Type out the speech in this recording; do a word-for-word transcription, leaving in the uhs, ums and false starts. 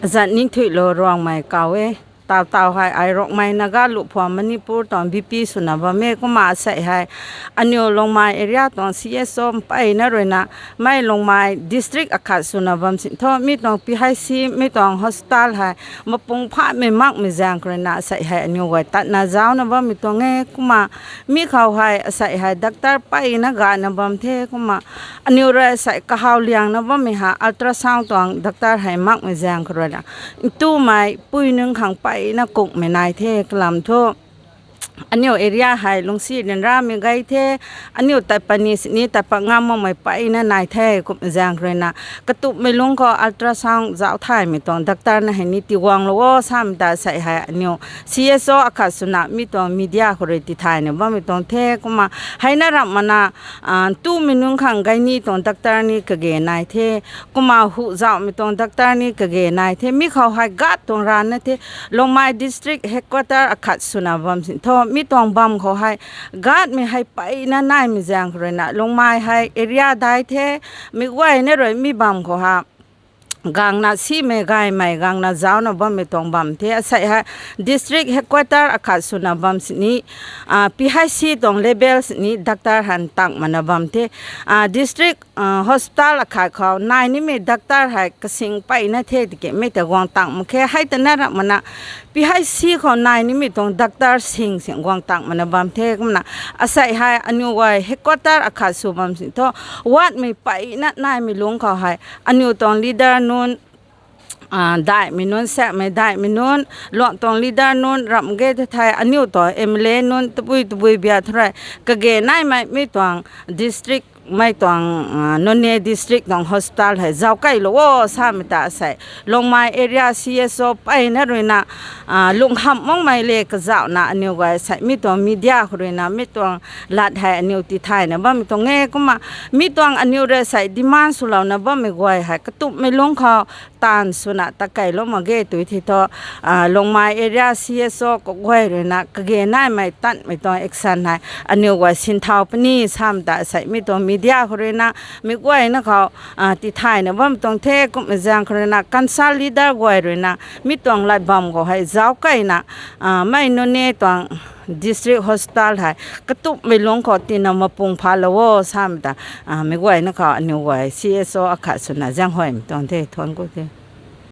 Azat Ningthuilou Ruangmei kaw e. Taw taw hei ai Rongmei Naga Luphua Manipur tuang B P swna bam e. Kumna asei hei aniu Longmai area tuang C S O mpeyna ruina mei Longmai district akhat swna bam sin thu mi tuang P H C, mi tuang hospital hei mapung phamei makmei zaeng khou ruina asei hei aniu guay tatna zaucna bammei tuang e. Kumna mi khou hei asei hei doctor mpeyna gayna bam the. Kumna aniu rui asei kahaw liangna bammei ha ultrasound tuang doctor hei makmei zaeng khou ruina ntumei pui nunc khang mpeyna kungmei nai the kalam thu aniu area hei lungcsi ryanramei gay the. Aniu tat pat ni sini tat pat ngam makmei mpeyna nai the. Kumna zaeng khou ruina katumhmei lungc khou ultrasound zauc thaymei tuang doctor na hei ni tiguanglou o samei ta asei hei aniu C S O akhat swna mi tuang media khou rui tithayna bammei tuang the. Kumna heina ramh mana ntumei nunc khang gay ni tuang doctor ni kage nai the. Kumna hu zauhmei tuang doctor ni kage nai the. Mi khou hei guard tuang ranna the. Longmai district headquarter akhat swna bam sin thu mi tuang bam khou hei guardmei hei mpeyna naimei zaeng khou ruina Longmai hei area dai the. Mi guayna rui mi bam khou ha gangna simei gaymei gangna zaucna bammei tuang bam the. Asei hei district headquarter akhat swna bam sini P H C tuang level sini doctor han tang mana bam the. District hospital akhat khou nai nimei doctor hei kasing mpeyna the tiki mei ta guang tang mak khe. Hei ta na ramh mana P H C khou nai nimei tuang doctor sing sing guang tang mana bam the. Kumna asei hei aniu guay headquarter akhat sw bam sin thu wardmei mpeyna naimei lungc khou hei aniu tuang leader nunc, daihmei nunc, sakmei daihmei nunc, luang tuang leader nunc ramh ge the thei aniu tuang M L A nunc tabui tabui bia thu rui kage naimei mi tuang district mei tuang Noney district tuang hospital hei zauc keylou o samei ta asei Longmai area C S O mpeyna ruina lungkham makmei le kazauhna aniu guay asei mi tuang media khou ruina mi tuang lat hei aniu tithayna bammei tuang e. Kumna mi tuang aniu rui asei demand swlouna bammei guay hei katumhmei lungc khou taanv swna ta keylou mak ge tui thei thu Longmai area C S O kaguay ruina kage naimei tanmei tuang action hei aniu guay sinthau puni samei ta asei mi tuang media khou ruina mi guayna khou tithayna bammei tuang the. Kumna zaeng khou ruina council leader guay ruina mi tuang lat bam khou hei zauc keyna mei Noney tuang district hospital hei katumhmei lungc khou tina mapung phalou o samei ta mi guayna khou aniu guay C S O akhat swna zaenghuaymei tuang the. Thuanc ku the.